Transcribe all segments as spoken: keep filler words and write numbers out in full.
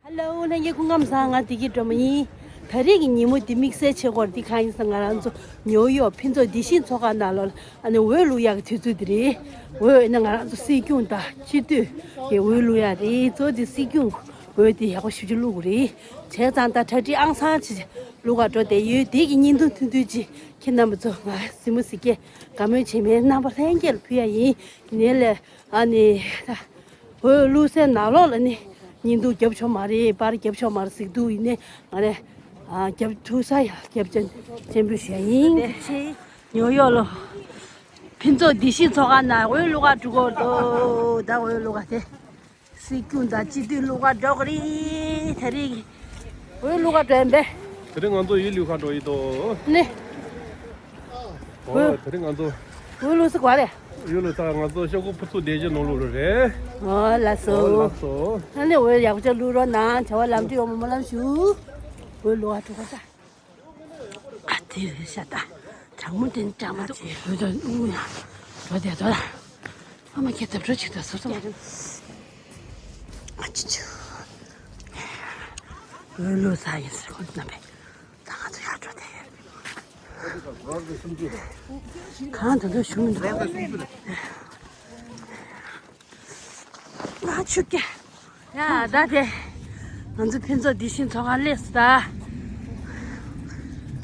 ཧེ་ལོ། ལྷན་རྒྱས་སྐུ་ཁམས་བཟང་། ང་བདེ་སྐྱིད་སྒྲོལ་མ་ཡིན། ད་རེས་ཀྱི་ཉིན་མོ་འདི་དམིགས་བསལ་བྱེད་སྐོར་འདི་གང་ཡིན་ཟེར་ན། ང་རང་ཚོ་ནིའུ་ཡོག་ཕུན་ཚོགས་བདེ་སྐྱིད་ཚོགས་ཁང་ནང་ལོགས་ལ་ཨ་ནི་འོས་བླུག་ཡག་གི་དུས་ཚོད་འདི་རེད། འོས་ཡིན་ན་ང་རང་ཚོ་སྲིད་སྐྱོང་དང་སྤྱི་འཐུས་ཀྱི་འོས་བླུག་ཡག་རེད། གཙོ་བོ་འདི་སྲིད་སྐྱོང་འོས་འདི་ཡག་པོ་ཞེ་པོ་ཅིག་བླུག་དགོས་རེད། བྱས་ཙང་ད་གྲ་སྒྲིག་ཨང་སང་བྱས་བླུག་ག་འགྲོ་བསྡད་ཡོད། དེ་གི་བརྙན་ཐུང་ཐུང་ཐུང་ཅིག་ཁྱེད་རྣམ་པ་ཚོ་ང་གཟིགས་མོ་གཟིགས་མཁན་དགའ་མོས་བྱེད་མཁན་རྣམ་པ་ལྷན་རྒྱས་ལ་ཕུལ་ཡག་ཡིན། ཡིན་ནའི་ལས་ཨ་ནི་ད། འོས་བླུག་སའི་ནང་ལོགས་ལ་ནི་བརྙན་ཐུང་རྒྱབ་ཆོག་མ་རེད། པར་རྒྱབ་ཆོག་མ་རེད་ཟེར་གྱི་འདུག་ཡིན་ནའི་ང་རེ་ཨ་རྒྱབ་ཐུབ་ས་ཡ་རྒྱབ་ཅན་ཅན་པོ་ཞུ་ཡ་ཡིན། ནིའུ་ཡོག་ལ་ཕུན་ཚོགས་བདེ་སྐྱིད་ཚོགས་ཁང་ནང་འོས་བླུག་ག་འགྲོ་གི་འདུག་ད་འོས་བླུག་ག་དེ་སྲིད་སྐྱོང་དང་སྤྱི་འཐུས་བླུག་ག་འགྲོ་གི་རེད། ད་རེས་ཀྱི་འོས་བླུག་ག་འགྲོ་ཡིན་པས། དེ་རིང་ང་ཚོ་འོས་བླུག་ག་འགྲོ་ཡི་འདུག་ནི། ཨོ། དེ་རིང་ང་ཚོ་འོས་བླུག་ས་ག་རེད། འོས་བླུག་ས་ང་ཚོ་ཤོག་གུ་ཕུར་ཚུགས་བདེ་ཆེན་ནང་ལོགས་ལ་རེད། ཨོ་ལགས་སོ། ཨོ་ལགས་སོ། ཨ་ནི་འོས་ཡག་པོ་ཅིག་བླུག་རོགས་གནང་། བྱ་བ་ལམ་འགྲོ་ཡོང་བ་སྨོན་ལམ་ཞུ། འོས་བླུག་ག་འགྲོ་ག་ད། ཨ་དེ་རེད་ཤག་ད། གྲང་མོ་དེ་གྲང་མོ་འདུག་འོས་ད་ཨུ་ཡ། འགྲོ་བསྡད་དོ་ད། ཨ་མ་ཁྱེད་ཐབས་གྲོས་ཅིག་ད་སོ་སོ་མ་རེད། ཨ་ཅི་ཅི། འོས་བླུག་ས་ཡིན་ཟེར་ཁོང་རྣམ་པས། ད་ང་ཚོ་ཡར་འགྲོ་བསྡད་ཡོད། གང་ད་དུང་ཞུ་མི་འདུག་ང་ཆུ་སྐྱེ། ཡ་ད་དེ། ང་ཚོ་ཕུན་ཚོགས་བདེ་སྐྱིད་ཚོགས་ཁང་སླེབས་སོང་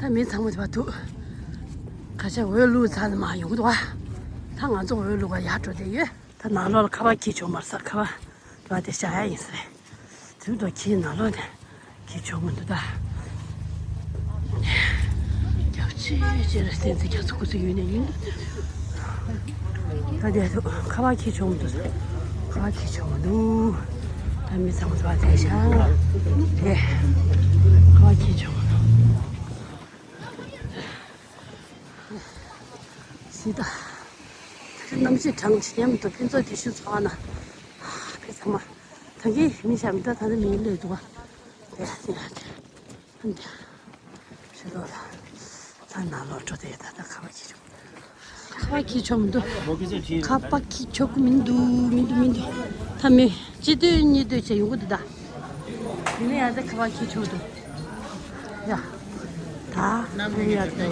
ད། ད་མི་ཚང་མ་དེ་བ་འདུག་ཁ་ཤས་འོས་བླུག་ཚར་ནས་མར་ཡོང་གི་འདུག་བ། ད་ང་ཚོ་འོས་བླུག་ག་ཡར་འགྲོ་བསྡད་ཡོད། ད་ནང་ལོགས་ལ་ཁ་པར་འཁྱེར་ཆོག་མ་རེད་ཟེར། ཁ་པར་དེ་བ་དེ་བཞག་ཡ་ཡིན་ཟེར། དུས་ཐོག་ཁྱེད་ནང་ལོགས་ནས་ཁྱེད་ཆོག་མི་འདུག་ད། རྒྱབ་ཆེ་ཆེ་རེ་བསྟན་ཚེ་རྒྱ་མཚོ་སྐུ་ཚེ་ཡུན་ནས་ཡུན། ད་དེ་ཁ་པར་ཁྱེད་ཆོག་མི་འདུག་ཁ་པར་ཁྱེད་ཆོག་མི་འདུག་ད་མི་ཚང་མ་ཚོ་བ་དེ་ཤ་དེ་ཁ་པར་ཁྱེད་ཆོག་མི་འདུག་སི་ད། གནམ་གཤིས་གྲང་ཆེ་མི་འདུག་ཕུན་ཚོགས་བདེ་སྐྱིད་ཚོགས་ཁང་ན། ཕེ་ཚང་མ། ད་གིན་མི་ཞིག་མི་འདུག་ད་ནི་མི་སླེབས་འདུག་བ། དེ་ཡ་དེ་ཡ་དེ། ཕྱི་ལོགས་ལ། ད་ནང་ལོགས་འགྲོ་དེ་ད་ད་ཁ་པར་འཁྱེར་ཆོག་ཁ་པར་འཁྱེར་ཆོག་མི་འདུག་ཁ་པར་འཁྱེར་ཆོག་གི་མི་འདུག་མི་འདུག་མི་འདུག་ད་མི་གཅིག་སྡོད་གཉིས་སྡོད་བྱས་ཡོང་གི་འདུག་ད། དེ་ནས་ཡང་ད་ཁ་པར་འཁྱེར་ཆོག་འདུག་ཡ། ད་ནམ་ཡ་ད།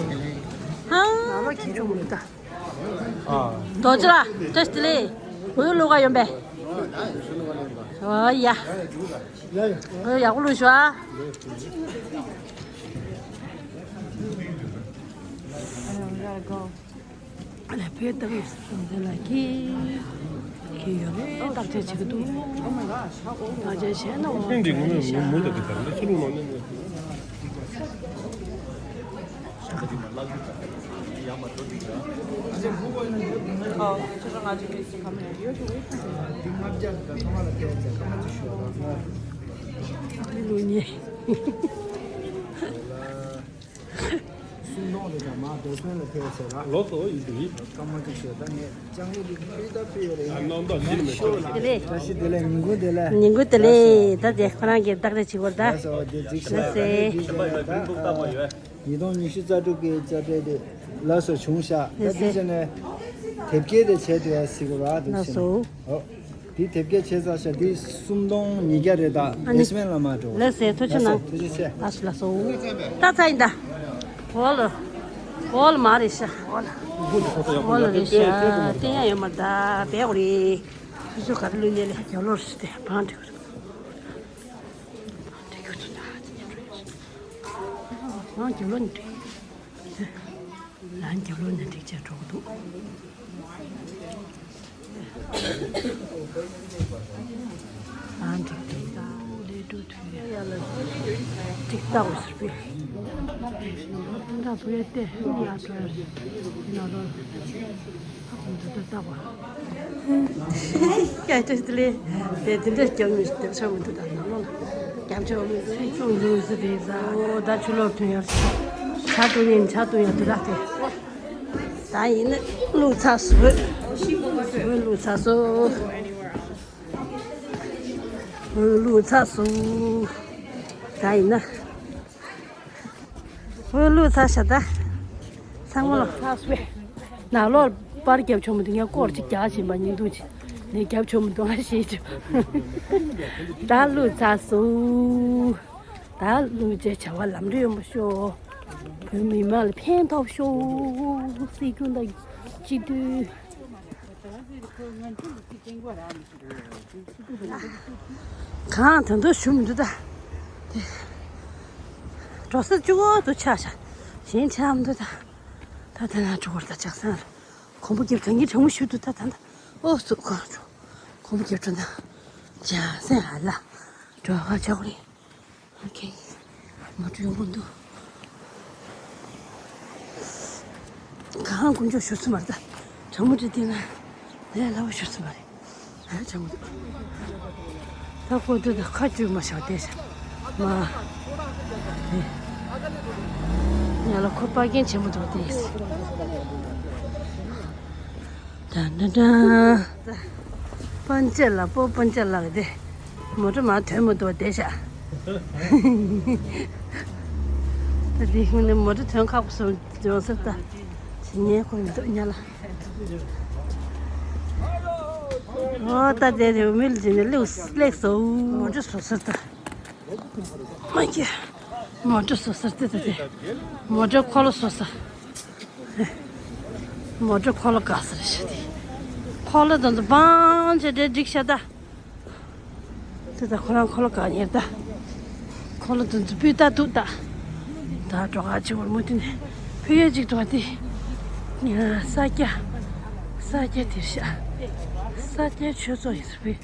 ཧང་། ཁ་པར་འཁྱེར་ཆོག་མི་འདུག་ད། རྡོ་རྗེ་ལགས་བཀྲ་ཤིས་བདེ་ལེགས། འོས་བླུག་ག་ཡོང་པས། ཨོ་ཡ། འོས་ཡག་པོ་བླུག་ཤོག་ཨ། ལས་བོད་ལྟ་བུའི་སྲིད་སྐྱོང་དེ་ལ་ཁྱེད་ཁྱེད་ཡོད་རེད། བརྟག་དཔྱད་བྱེད་ཀྱི་འདུག་བརྟག་དཔྱད་བྱས་ན་འོ་ཁོང་འདི་ངོ་མ་ངོ་མ་ད་དེ་ལྟར་ལ་ཆུ་ལུག་ནང་ནས། སུམ་སྟོང་དེ་ཀྱང་མ་རྡོ་སོན་ལ་ཐེབས་ཟེར་ར། ལོ་སོ་ཡིན་དུ་ཡིན། སྐར་མ་དེ་ཤོད་ད་ངས་ལྕང་ལོ་དེ་ཕུལ་ད་ཕུལ་ཡོད་རེད། ཡང་ན་ནམ་ཟླ་ཞིག་མེད་ཤོད་ལ། བཀྲ་ཤིས་བདེ་ལེགས། ཉིན་གུང་བདེ་ལེགས། ཉིན་གུང་བདེ་ལེགས། ད་དེ་ཁོ་རང་གིས་བརྟག་དཔྱད་བྱེད་དགོས་རེད་ད། ལགས་སོ་དེ་གཟིགས་ཤག་ད་དེ་གཟིགས་ཤག་ད། ཉིས་སྟོང་ཉི་ཤུ་རྩ་དྲུག་གི་དཔྱ་ཁྲལ་དེ་ལགས་སོ་བྱུང་ཤག་ད་དེ་བྱས་ནས་དེབ་སྐྱེལ་དེ་བྱས་དུས་ཡ་སྲིད་གོ་ར་འདུག་ལགས་སོ། ཨོ། དེ་དེབ་སྐྱེལ་བྱས་ཚར་ཤག་དེ་སུམ་སྟོང་ཉིས་བརྒྱ་རེད་ད། ཨ་ནི། བེས་མེན་ལ་མ་འགྲོ། ལགས་སེ་ཐུགས་རྗེ་གནང་། ཐུགས་རྗེ་ཆེ། ལགས་སོ་ལགས་སོ། ད་ཚ་ཡིན་ད། འོ་ལོ། འོ་ལོ་མ་རེད་ཤག་འོ་ལོ། འོ་ལོ་རེད་ཤག་བསྟན་ཡ་ཡོད་མ་རེད་ད། བས་འོ་རེད། ཁྱོད་ཚོ་ག་རེ་ལུས་ནས་ལས་རྒྱབ་ལོག་རེད་དེ་བང་འགྲིག་གི་རེད། བང་འགྲིག་གི་རེད་ད། ང་རྒྱབ་ལོག་ནས་འགྲིག་ལན་རྒྱབ་ལོགས་ནས་འགྲིག་བྱས་འགྲོ་གི་འདུག་ཨ་འགྲིག་འགྲིག་ད་ལས་འགྲོ་དུས་ཡ་ལ་འགྲིག་ལྟ་བུ་ཟེར་བས། ད་བུ་ཡ་བལྟས་ཡ་འགྲོ་ཡ་ཡིན་ན་རོ། ཨ་ཁུ་འདི་ལྟ་ལྟ་བུ། སྐད་ཆ་དེ་ལས་དེ་དེ་འདྲ་སྐྱོ་མི་དེ་ཆོ་མི་འདུག་ད་ནང་ལོགས་ལ་རྒྱབ་ཆོག་མི་འདུག་ཅུང་ལུས་སུ་དེ་ཟ། འོ་ད་ཆུ་ལོག་ཐོན་ཡོད། ཆ་ཏུ་ཡིན་ཆ་ཏུ་ཡོད་དེ་ར་དེ། ད་ཡིན་ན་བླུགས་ཚར་སོང་། འོ་བླུགས་ཚར་སོང་། འོ་བླུགས་ཚར་སོང་། ད་ཡིན་ན། འོ་བླུགས་ཚར་ཤག་ད། ཚང་མ་ལ། ཚར་སོང་། ནང་ལོགས་པར་རྒྱབ་ཆོག་མི་འདུག་ངས་སྐོར་ཅིག་རྒྱག་བཞིན་པ་ཉིན་འདུག་ཅིག་ནས་རྒྱབ་ཆོག་མི་འདུག་ཨ་ཞེས་བྱུང་། ད་ལུས་ཚར་སོང་། ད་ལུས་རྗེས་བྱ་བ་ལམ་འགྲོ་ཡོང་བ་ཤོག་བོད་མི་མང་ལ་ཕན་ཐོགས་ཤོག་སྲིད་སྐྱོང་དང་སྤྱི་འཐུས། གང་ད་དུང་ཞུ་མི་འདུག་ད། འགྲོ་ས་གཅིག་པོ་དུ་ཆགས་ཤག་གཞན་ཆགས་མི་འདུག་ད། ད་ད་ན་གྲོགས་པོ་ད་ཆགས་སང་། གོམ་པ་རྒྱབ་ད་ངས་དྲང་མོ་ཞུ་འདུག་ད་ད་ད། ཨོ་སུ་གོ་འགྲོ། གོམ་པ་རྒྱབ་འགྲོ་ན། ཆགས་སང་ཧ་ལ། འགྲོ་ཧ་ཆགས་རེད། ཨོ་ཁེ། མོ་ཊ་ཡོང་གི་འདུག་གང་དཀོན་མཆོག་ཞུ་ཚུལ་མ་རེད་ད། དྲང་མོ་དྲི་བལྟས་ན། ལས་སླ་པོ་ཞུ་ཚུལ་མ་རེད། ཨ་དྲང་མོ་འདུག་ད་ཁོ་འདུག་ད་ཁ་བཅུག་མ་བཞག་བསྡད་ཤག་མ། ང་ལ་ཁོ་པ་རྒན་ཆེན་པོ་འདུག་བསྡད། ད་ད་ད། སྤུན་མཆེད་ལགས་པོ་སྤུན་མཆེད་ལགས་དེ། མོ་ཊ་མར་ཐོན་མི་འདུག་བསྡད་ཤག་ད་དེ་ཧུན་ནས་མོ་ཊ་ཐོན་ཁག་པོ་སོང་ཡོང་ཟེར་ད། ཇི་སྙེད་ཁོ་མི་འདུག་ཉ་ལ། ཨོ་ད་དེ་རེད་མི་ལ་ཇི་ནས་སླེབས་སླེབས་སོང་མོ་ཊ་བཟོ་ཟེར་ད། མ་ཀྱེ། མོ་ཊ་བཟོ་ཟེར་ཏེ་ད་དེ། མོ་ཊ་འཁོར་ལོ་བཟོ་ཟེར། མོ་ཊ་འཁོར་ལོ་དགའ་ས་རེད་ཤག་དེ། འཁོར་ལོ་དང་དུ་བང་བྱས་དེ་འགྲིག་ཤག་ད། དེ་ད་ཁོ་རང་འཁོར་ལོ་དགའ་ཉེར་ད། འཁོར་ལོ་དང་དུ་སྤུས་དག་འདུག་ད། ད་འགྲོ་ག་ཅིག་བར་མོ་དེ་ནས་ཕུ་ཡོད་ཅིག་འགྲོ་དེ། ས་སྐྱ། ས་སྐྱ་དེར་ཤག་ས་སྐྱ་ཆོས་ཚོགས་ཡིན་ཟེར་བས།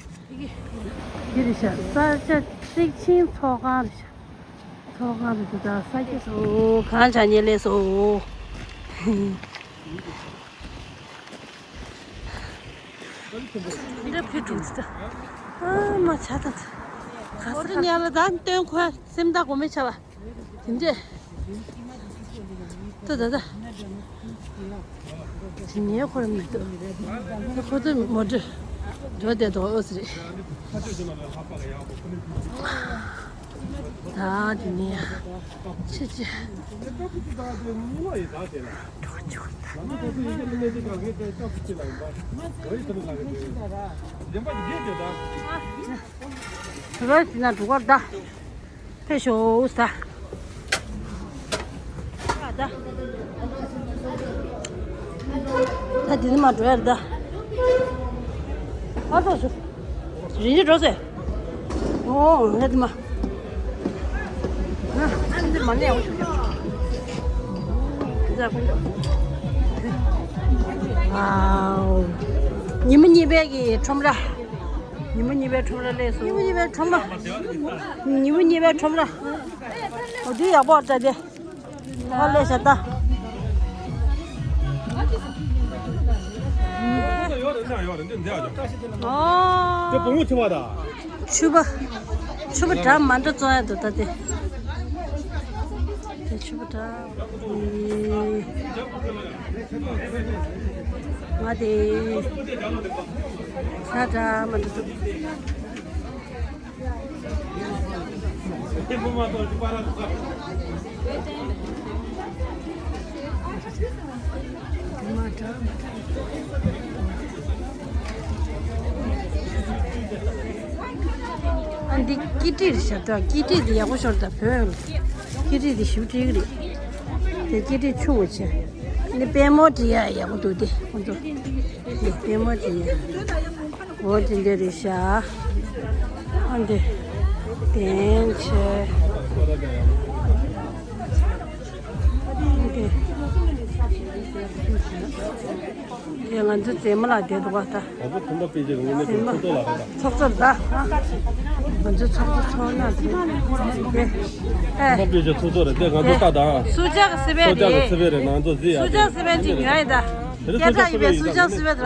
འདི་རེད་ཤག་ས་སྐྱ་ཏིག་ཆེན་ཚོགས་ཁང་རེད་ཤག་ཚོགས་ཁང་རེད་འདུག་ད་ས་སྐྱ་སོ་གང་བྱ་ཉེ་ལས་སོ། འདི་ཕི་དྲུག་ད། ཨ་མ་ཆ་ད། ག་ས་ག་ཉ་ལ་ད་སྟོན་ཁོ་སེམས་ད་གོ་མེ་ཆ་བ། དེ་འདྲས། ད་ད་ད། དེ་ངའི་ཁོར་མི་འདུག་ཁོ་ཚོ་མོ་ཊ་འགྲོ་བསྡད་འདུག་ཨོ་ཙི་རེད། ད་དེ་ནས་ཡ། ཆི་ཆི། འགྲོ་ཆོག་ད། བོད་པ་ཟིན་ན་འགྲོ་གར་ད། ཕེབས་ཤོག་ཟ། ད། ད་འདི་ནི་མ་འགྲོ་ཡ་རེད་ད། ཨ་ཏོ་སུ། རིན་ཆེན་འགྲོ་ཟེར། ཨོ་ང་འདི་མ། ཨ་འདི་མ་ནས་འོ་ཤོག་ཟ་ཁོ། ཝའོ། ཉི་མ་གཉིས་པའི་གི་ཁྲོམ་ར། ཉི་མ་གཉིས་པའི་ཁྲོམ་ར་སླེབས་སོང་། ཉི་མ་གཉིས་པའི་ཁྲོམ་ར། ཉི་མ་གཉིས་པའི་ཁྲོམ་ར། འོ་དེ་ཡག་པོ་འདྲ་དེ། ཨ་ལས་བྱ་ད། ཨོ། ཕྱུ་པ། ཕྱུ་པ་འདྲ་མ་འདྲ་བཙོང་ཡ་འདུག་ད་དེ། དེ་ཕྱུ་པ་འདྲ། ང་དེ། ས་འདྲ་མ་འདྲ་འདུག་ཨ་འདི་ཀི་ཏི་རེད་ཤག་ད་ཀི་ཏི་འདི་ཡག་པོ་ཤོར་ད་བོད་ཀི་ཏི་འདི་ཞིབ་ཀྲིག་རེད། དེ་ཀི་ཏི་ཆུང་བ་ཆེ། འདི་པད་མོ་འབྲི་ཡ་ཡག་པོ་འདུག་དེ་ཁོང་ཚོ། འདི་པད་མོ་འབྲི་ཡ། འོ་དེ་འདྲ་རེད་ཤག་ཨ་འདི། དེན་ཆེ། ཨ་འདི། དེ་ང་ཚོ་རྫེས་མ་ལགས་བསྡད་འདུག་པ་ད། ང་ཚོ་ཐུམ་པ་སྤེལ་རྒྱུ་རེད། ངོ་མ་རྫེས་མ་ཚོགས་གཙོ་ལགས་རེད་ད། ཚོགས་གཙོ་ད། ང་ཚོ་ཚོགས་གཙོ་ཚོགས་ན་དེ། ཨེ། ཐུམ་པ་སྤེལ་རྒྱུ་ཚོགས་གཙོ་རེད་དེ་ང་ཚོ་ད་ད། སུ་ཇག་སི་པེ་སུ་ཇག་རེད། སི་པེ་རེད་ང་ཚོ་རྫི་ཡ། སུ་ཇག་སི་པེ་ཅིག་ཉོ་ཡ་ད། དེ་སྐད་གྲགས་ཡོད་པའི་སུ་ཇག་སི་པེ་ད།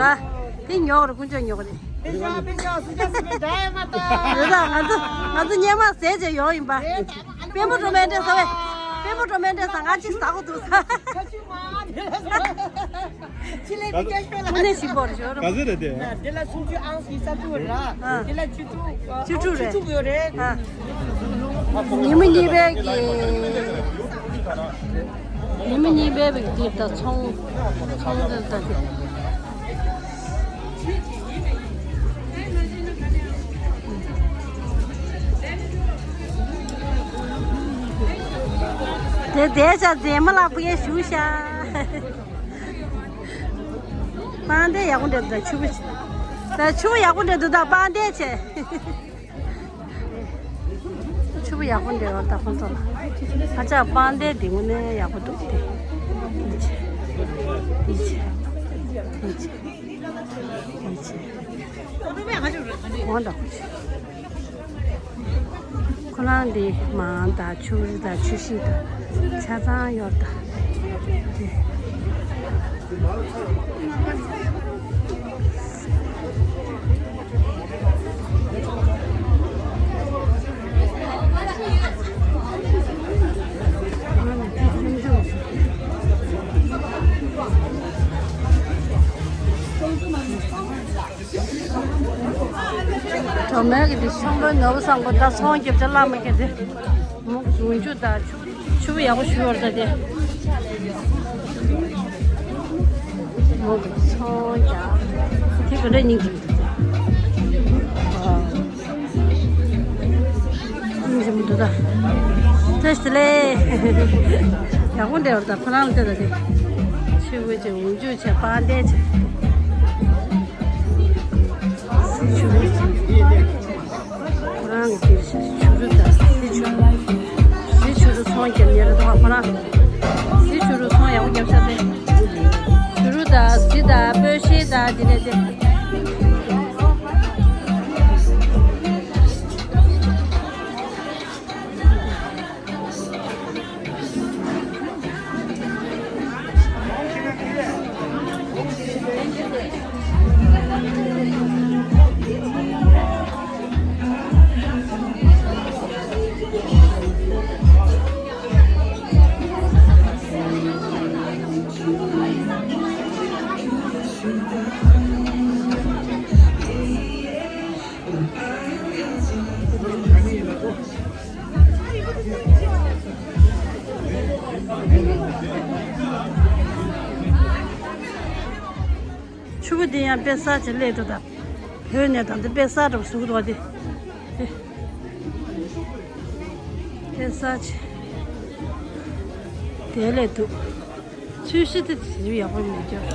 དེ་ཉོ་གི་རེད། དཀོན་མཆོག་ཉོ་གི་རེད། དཔེ་ཆ་དཔེ་ཆ་སུ་ཇག་སི་པེ་འདྲ་ཡོད་མ་ད། རེད་ད། ང་ཚོ་ང་ཚོ་སྙེ་མ་ཟས་བྱས་ཡོང་ཡིན་པ། དཔོན་པོ་སྒྲོལ་མའི་འདྲ་ཟ་བས། དཔོན་པོ་སྒྲོལ་མའི་འདྲ་ཟ། ང་ཅིག་ཟ་གོ་འདུག་ཟ། ཆི་ལེ་དེ་སྐྱ་ཤོད་ལ། དངོས་གནས་ཞིག་པོ་རེད་ཤོད་རོགས། ག་ཚོད་རེད་དེ། དེ་ལ་སུམ་ཅུ་ཨང་སི་ཡིན་ས་ཐུག་ར། དེ་ལ་བཅུ་དྲུག་བཅུ་དྲུག་ཡོད་རེད། ཉི་མ་གཉིས་པའི་གི། ཉི་མ་གཉིས་པའི་གི་འདི་ད་ཚོང་ཚོང་འདི་ད་དེ། དེ་དེ་ཤ་མཛེས་མ་ལ་ཕུ་ཡེ་ཞུ་ཤ། པང་གདན་ཡག་པོ་འདྲ་འདུག་ད་ཆུ་བོ། ད་ཆུ་བོ་ཡག་པོ་འདྲ་འདུག་ད་པང་གདན་བྱས། ཆུ་བོ་ཡག་པོ་འདྲ་བ་ད་ཁོང་ཚོ་ལ། ཨ་ཅག་པང་གདན་འདི་ངོ་ནས་ཡག་པོ་འདུག་སྟེ། འདི་བྱས། འདི་བྱས། འདི་བྱས། འདི་བྱས། འོང་དང་། ཁོ་རང་འདི་མང་དང་ཆུ་རི་དང་ཆུ་ཤིང་དང་ཆ་ཚང་ཡོད་ད། གྲོ་མའི་གི་འདི་ཤོང་པོའི་ནོར་བུ་བཟང་པོ་ད་ཚོང་རྒྱབ་ཆ་བླ་མ་གི་འདི། མོ་འོག་འཇུག་ད་ཆུ་ཆུ་བོ་ཡག་པོ་ཞུ་བར་ད་དེ། མོ་གི་ཚོང་རྒྱབ་དེ་ག་འདྲ་སྙིང་རྗེ་འདུག་ཨ། ཨིན་ཇི་མི་འདུག་ད། བཀྲ་ཤིས་བདེ་ལེགས། ཡག་པོ་འདྲ་བར་ད་ཁོ་རང་ལ་བལྟས་ད་དེ། ཆུ་བོ་ཅིག་འོག་འཇུག་བྱས་པང་གདན་བྱས། ཆུ་བོ་ཅིག་ཁོ་རང་གི་ཆུ་རུ་ད་སི་ཆུ་རུ། སི་ཆུ་རུ་ཚོང་རྒྱབ་ཉེ་རུ་དང་ཁོ་རང་། སི་ཆུ་རུ་ཚོང་ཡག་པོ་རྒྱབ་ཤག་སྟེ། ཆུ་རུ་དང་སི་དང་སྤོས་ཤེལ་དང་འདི་ནས་དེ། ཆུ་བོ་འདི་ཡང་དཔེ་གསར་ཅིག་སླེབས་འདུག་ད། བོད་ནས་དང་འདི་དཔེ་གསར་འདྲ་བཟོ་གི་འདུག་བ་འདི། དཔེ་གསར་ཅིག་དེ་སླེབས་འདུག་ཚོས་གཞི་དེ་ཡག་པོ་མེད་ཀྱང་།